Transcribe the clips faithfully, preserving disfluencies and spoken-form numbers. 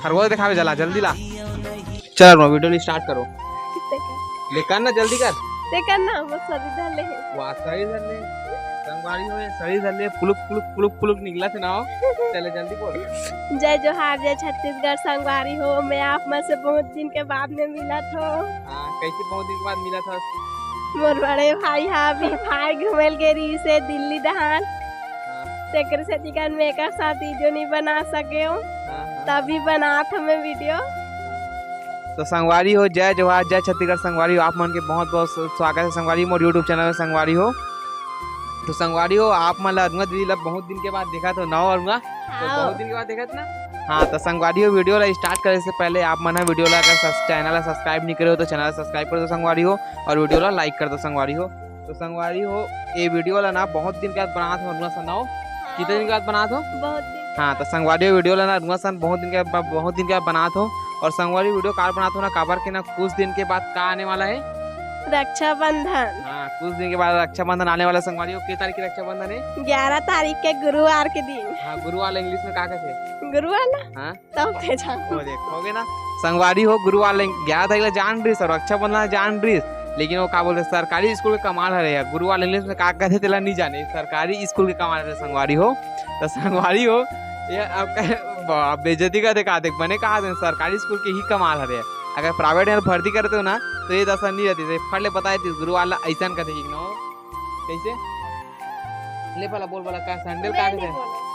खरगोश देखावे चला, जल्दी ला। चल, वीडियो स्टार्ट करो। ले कर ना, जल्दी कर। ते कर ना, बस सरी धर ले। वाह, सरी धर ले। संगवारी हो, ये सरी धर ले, पुलुक, पुलुक, पुलुक, पुलुक निकला थे ना हो। चले, जल्दी बोल। जय जोहार, जय छत्तीसगढ़ संगवारी हो, मैं आप मन से बहुत दिन के बाद में मिलत हो। हाँ, कैसे बहुत दिन के बाद मिलत हस? मोर बड़े भाई हा अभी भाई घूमे ल गे रहिस हे दिल्ली डहार। हाँ। तेकर सेती कन मैं एकर साथ वीडियो नहीं बना सके हो। हाँ, हाँ। तभी बनात हमें वीडियो। तो संगवारी हो, जय जोहार, जय छत्तीसगढ़ संगवारी हो, आप मन के बहुत बहुत स्व-, स्वागत है संगवारी मोर YouTube चैनल में संगवारी हो। तो संगवारी हो, आप मन ला अरुणा दीदी ला बहुत दिन के बाद देखा तो ना हो अरुणा? तो हाँ। बहुत दिन के बाद देखा था ना? हाँ, तो संगवारी हो, वीडियो ला स्टार्ट करे से पहले आप मन ह वीडियो ला अगर सब्स-, चैनल ला सब्सक्राइब नहीं करे हो तो चैनल ला सब्सक्राइब कर दो संगवारी हो, और वीडियो ला लाइक कर दो संगवारी हो। तो संगवारी हो, ये वीडियो ला ना बहुत दिन के बाद बनात हो अरुणा सन हो। कितने दिन के बाद बनात हो? बहुत दिन। हाँ, तो संगवारी हो, वीडियो ला ना अरुणा सन बहुत दिन के बाद, बहुत दिन के बाद बनात हो। और संगवारी वीडियो काबर बनात हो ना, काबर के ना कुछ दिन के बाद का आने वाला है? रक्षाबंधन। हाँ, कुछ दिन के बाद रक्षाबंधन आने वाला है संगवारी हो। किस तारीख की रक्षाबंधन है? ग्यारह तारीख के गुरुवार के दिन। हाँ, गुरुवार ला इंग्लिश में का कहते हैं? गुरुवार ना? हाँ। तब ते जान। वो देखोगे ना, संगवारी हो, गुरुवार ला ग्यारह तारीख ला जान रहिस और रक्षाबंधन ला जान रहिस, लेकिन वो का बोलते, सरकारी स्कूल के कमाल हरे यार। गुरुवार ला इंग्लिश में का कहते तेला नहीं जाने, सरकारी स्कूल के कमाल हरे संगवारी हो। तो संगवारी हो, ये आपका बाप बेइज्जती का देखा देख, बने कहा दे, सरकारी स्कूल के ही कमाल हरे। अगर प्राइवेट में भर्ती करते हो ना, तो ये दशा नहीं रहती। तो ये फट ले बताए थे, गुरुवार ला ऐसा कहते कि नो, कैसे? ले भला बोल भला, का संडे ल का मैं नहीं कहते? बोला।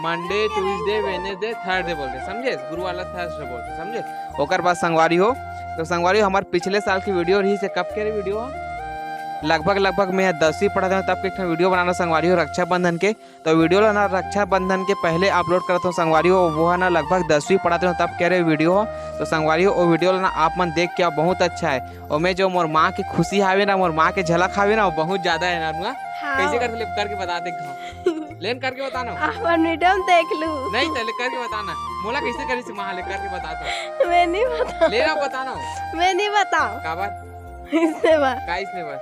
मंडे, ट्यूसडे, वेनेसडे, थर्सडे बोलते, समझे? गुरुवार ला थर्सडे बोलते, समझे? ओकर बाद संगवारी हो, तो संगवारी हो, हमार पिछले साल की वीडियो रहिस हे, कब के रे वीडियो हो? लगभग, लगभग मैं दसवीं पढ़त हूँ तब के एक ठन वीडियो बनाना संगवारी हो रक्षाबंधन के। तो वीडियो ला ना रक्षाबंधन के पहले अपलोड करत हूँ संगवारी हो, वो है ना लगभग दसवीं पढ़त हूँ तब के रे वीडियो हो। तो संगवारी हो, वो वीडियो ला ना आप मन देख के आओ, बहुत अच्छा है। ओमे जो मोर माँ की खुशी हावे ना, मोर माँ के झलक हावे ना, वो बहुत ज्यादा है ना, नुआ? हाँ। कैसे करके ले करके बता दे घाव। लेन करके बता ना। अपन वीडियो में देख लू। नहीं तो ले करके बता ना। मोला कैसे करी से माँ ले करके बता तो। मैं नहीं बता। ले ना बता ना। मैं नहीं बताऊँ। काबर? इसने बा। का इसने बा?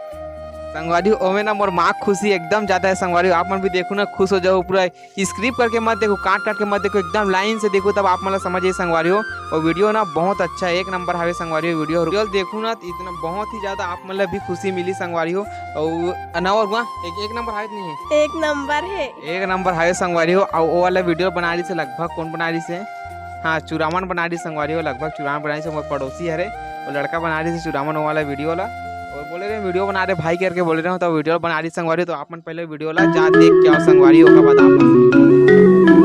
संगवारी हो, ओमे ना मोर माँ खुशी एकदम ज्यादा है संगवारी हो। आप मन भी देखो ना, खुश हो जाओ पूरा। स्क्रिप्ट करके मत देखो, काट काट के मत देखो, एकदम लाइन से देखो, तब आप मन ला समझ आही संगवारी हो। और वीडियो ना बहुत अच्छा है, एक नंबर हावे संगवारी हो। वीडियो, वीडियो देखो ना, इतना बहुत ही ज्यादा आप मन ला भी खुशी मिली संगवारी हो। और अनावर हुआ एक, एक नंबर हावे नहीं है? एक नंबर है। एक नंबर हावे संगवारी हो। और वो वाला वीडियो बना रही से लगभग कौन बना रही से? हाँ, चुरामन बना रही संगवारी हो, लगभग चुरामन बना रही से, मोर पड़ोसी हरे, वो लड़का बना रही से चुरामन वो वाला वीडियो ला। और बोले रहे वीडियो बना रहे भाई करके बोले रहे हो, तो वीडियो बना रही संगवारी हो, तो आप मन पहले वीडियो ला जा देख के आओ संगवारी हो, ओकर बाद आप मन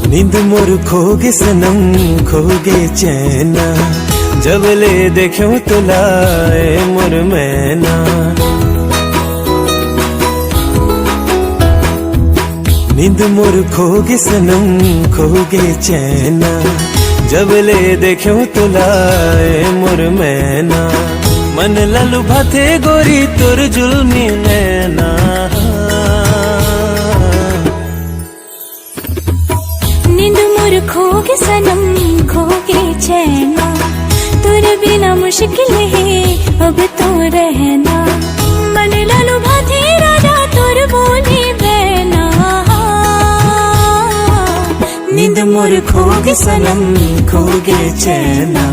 नींद मोर खो गे सनम, खो गे चैना, जब ले देख्यो तोला ए मोर मैना। नींद मोर खो गे सनम, खो गे चैना, जब ले देख्यो तोला ए मोर मैना। मन ला लुभाथे गोरी तोर जुल्मी नैना। नींद मोर खो गे सनम, खो गे चैना, तोर बिना मुश्किल है अब तो रहना। मन ला लुभाथे राजा तोर बोली बैना। नींद मोर खो गे सनम, खो गे चैना।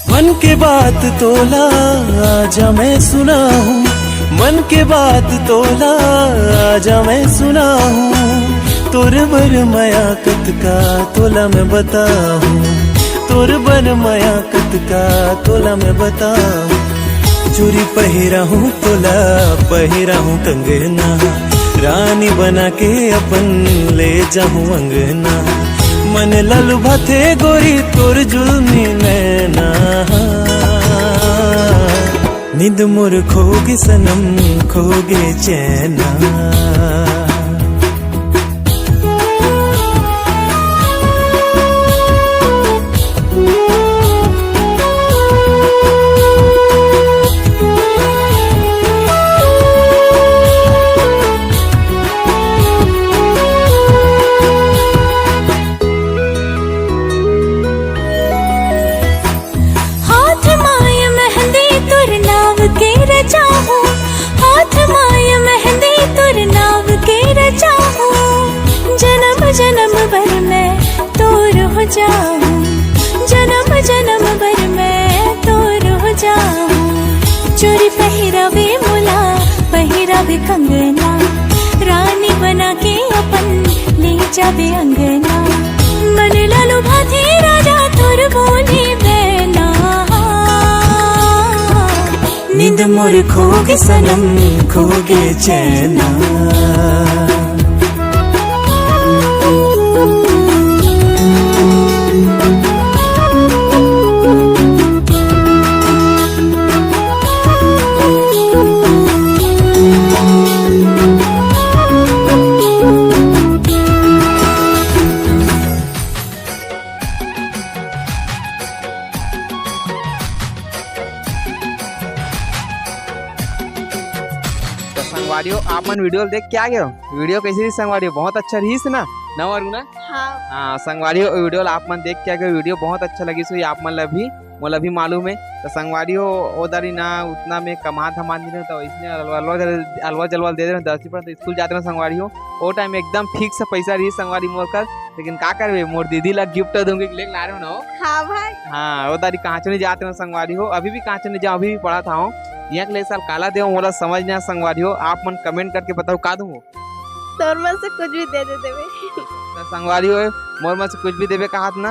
मन के बात तोला आजा मैं सुनाहूँ, मन के बात तोला आजा मैं सुनाहूँ। तोर बर मया कतका तोला मैं बताहूँ, तोर बर मया कतका तोला मैं बताहूँ। चूरी पहिराहूँ तोला, पहिराहूँ कंगना, रानी बना के अपन ले जाहूं अंगना, मन ललुभाथे गोरी तोर जुल्मी नैना। नींद मोर खोगे सनम, खोगे चैना। हाथ माय मेहंदी तोर नाव के रचाहूँ, हाथ माय मेहंदी तोर नाव के रचाहूँ। जन्म जन्म भर मैं तोर हो जाहूँ, जन्म जन्म भर मैं तोर हो जाहूँ। चूड़ी पहिरावे मोला, पहिरावे कंगना, रानी बना के अपन ले जाबे अंगना। मन ललुभाथे राजा तोर बोली बैना, नींद मोर खोगे सनम, खोगे चैना। तो संगवारियों, आप मन वीडियो देख के आ गए हो? वीडियो कैसे रही संगवारियों? बहुत अच्छा रहीस ना, ना वरुणा? हाँ। हाँ संगवारियों, वीडियो आप मन देख के आ गए, वीडियो बहुत अच्छा लगिस होही आप मन ला भी, मोला भी मालूम है। तो संगवारियों, ओ दारी ना उतना में कमा धमा नहीं रहता, इसने अलवा अलवा अलवा जलवा दे दे रहता, दस रुपया तो स्कूल जाते ना संगवारियों, वो टाइम एकदम फिक्स पैसा रही संगवारी मोर कर। लेकिन का करबे, मोर दीदी ला गिफ्ट दूंगी, लेके ला रहे हो ना वो? हाँ भाई। हाँ, वो दारी कांचो नहीं जाते ना संगवारी हो, अभी भी कांचो नहीं जाओ, अभी भी पढ़त हूँ। यहाँ के लिए साल काला देव, मोला समझ नहीं आ संगवारी हो, आप मन कमेंट करके बताओ का दूंगो। तोर मन से कुछ भी दे दे देवे। तो संगवारी हो, मोर मन से कुछ भी देवे कहात ना,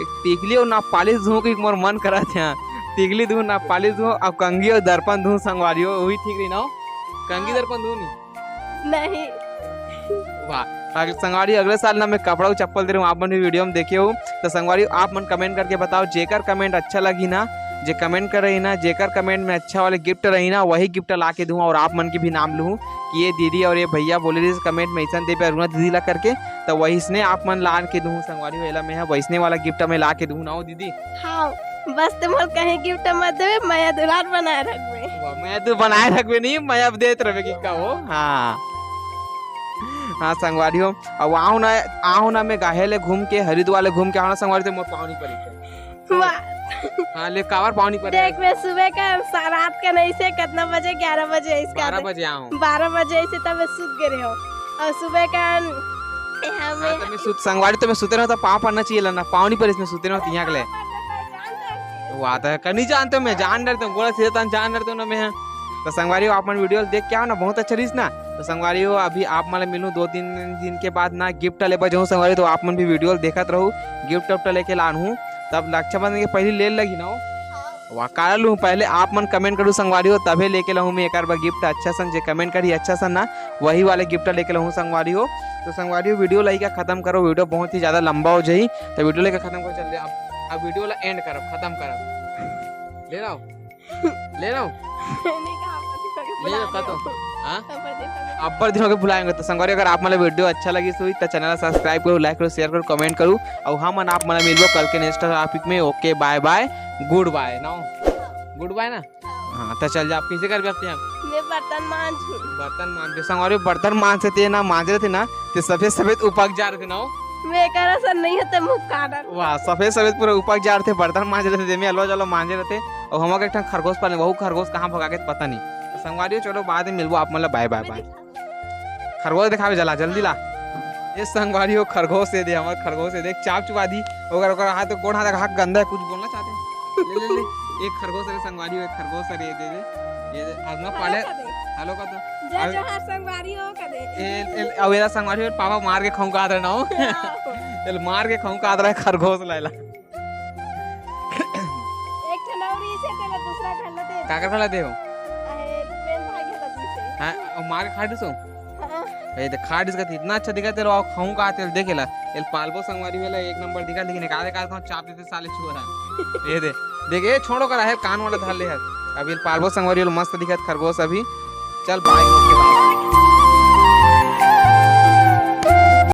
एक टिकली और ना पालिश दूँ कि मोर मन करत है, टिकली दूँ ना पालिश दूँ, अब कंगी और दर्पण दूँ संगवारी हो, वही ठीक रही ना हो? कंगी हाँ। दर्पण दूँ नहीं? नहीं। वाह। अगले संगवारी, अगले साल ना मैं कपड़ा और चप्पल दे रहा हूँ, आप मन भी वीडियो में देखे हो। तो संगवारी, आप मन कमेंट करके बताओ, जेकर कमेंट अच्छा लगी ना, जे कमेंट कर रही ना, जेकर कमेंट में अच्छा वाले गिफ्ट रही ना, वही गिफ्ट ला के दूँ और आप मन के भी नाम लूँ कि ये दीदी और ये भैया बोले रही कमेंट में ऐसा देबे अरुणा दीदी ला करके, तो वही इसने आप मन ला के दूँ संगवारी हो, एला मैं वैसने वाला गिफ्ट में ला के दूँ ना हो दीदी। हाँ, बस ते मोर कहीं गिफ्ट मत देवे, मया दुलार बनाए रखबे। वाह, मया तू बनाए रखबे नहीं, मया अब देत रहे कि का हो। हाँ। हाँ संगवारी हो, अब आओ ना, आओ ना मैं गाहे ले घूम के, हरिद्वार ले घूम के आओ ना संगवारी, तो मोर पाँव नहीं पड़ी। वाह। हाँ, ले काबर पाँव नहीं पड़े? देख, मैं सुबह का सा-, रात का नहीं से कितना बजे, ग्यारह बजे इसका बारह बजे आऊँ। बारह बजे ऐसे तब मैं सुत गए रहे हो। और सुबह का यहाँ में हाँ, तो मैं सुत, संगवारी तो मैं सुते रहो तो पाँव पड़ना चाहिए ला ना, पाँव नहीं पड़े इसमें सुते रहो तो यहाँ के ले। वो आता है, कर नहीं जानते हो, मैं जान डरता हूँ, गोला सीधा तान जान डरता हूँ ना मैं। तो संगवारी हो, आप मन वीडियो देख के आओ ना, बहुत अच्छा रहीस ना। तो संगवारी हो, अभी आप मन ला मिलूँ दो तीन दिन के बाद ना, गिफ्ट लेबा जाऊँ संगवारी, तो आप मन भी वीडियो देखत रहू, गिफ्ट उफ्ट लेके लानहूँ, तब रक्षाबंधन के पहली ले लगी ना हो। वाह, काला लूँ, पहले आप मन कमेंट करू संगवारी हो, तभे लेके लाहूँ मैं एक बार गिफ्ट अच्छा सन, जे कमेंट करी अच्छा सन ना, वही वाले गिफ्ट लेके लाहूँ संगवारी हो। तो संगवारी हो, वीडियो लाइक खत्म करो, वीडियो बहुत ही ज्यादा लंबा हो जाही, तो वीडियो लेके खत्म करो, चल दे। अब, अब वीडियो ला एंड करब, खत्म करब। ले रहा हूँ, ले रहा हूँ, नहीं कहा, अब्बर दीपा के ले रहा बुलाएंगे। का तो? हाँ? अब्बर दीपा के अब्बर दिन होके बुलाएंगे। तो संगवारी, अगर आप मन ला वीडियो अच्छा लगी तो चैनल ला सब्सक्राइब करो, लाइक करो, शेयर करो, कमेंट करो, और हम मन आप मन ला मिलबो कल के नेक्स्ट टॉपिक में। ओके, बाय बाय, गुड बाय ना, गुड बाय ना। हाँ, तो चल जा, आप कैसे करबे आप ते? मैं बर्तन मांजहूँ। बर्तन मांज, संगवारी, बर्तन मांज से ते ना, मांज रहे थे ना, ते सफेद सफेद उपक जा रहे थे ना हो। मैं करा सन नहीं होते मुँह काढ़ा। वाह, सफेद सफेद पूरा उपक जा रहे थे, बर्तन मांज रहे थे, ते में अलवा जलवा मांजे रहे थे, और हम एक ठन खरगोश पाले, वहू खरगोश कहाँ भगा के पता नहीं। तो संगवारी हो, चलो बाद में मिलबो आप मन ला, बाय बाय बाय। खरगोश दिखावे जला, जल्दी ला। ये संगवारी हो, खरगोश ये दे, हमारे खरगोश ये देख, चाप चुपा दी। ओकर, ओकर हाथ, गोड़ हाथ, हाथ गंदा है, कुछ बोलना चाहते हैं? ले, ले, ले। एक खरगोश है संगवारी हो, एक खरगोश है, ये दे दे। ये दे, आज मैं हेलो पाले, का दे। हेलो का तो। जय अब जोहार संगवारी हो का दे। ए, ए, अब एला संगवारी हो, पापा मार के खाऊं का रहे ना हो। हाँ। चल, मार के खाऊं का रहा है खरगोश लायला। एक ठन और इसे तेला दूसरा घर ला दे। काकर घर ला दे हो? अहे, रुपेन भाई घर ला दे से। हाँ, और मार के खा दे सो? हाँ। ये देख, खा दिस कथे, इतना अच्छा दिखत हे, खाऊं का तेल, देख एला, एला पालबो संगवारी हो, एला एक नंबर दिखत, लेकिन एकाध एकाध खाऊं, चाप देथे साले छुअरा। ये दे, देख, ये छोड़ो करा हे, कान वाला धर ले हे। अब एला पालबो संगवारी हो, मस्त दिखत खरगोश अभी। चल, bye, OK, bye।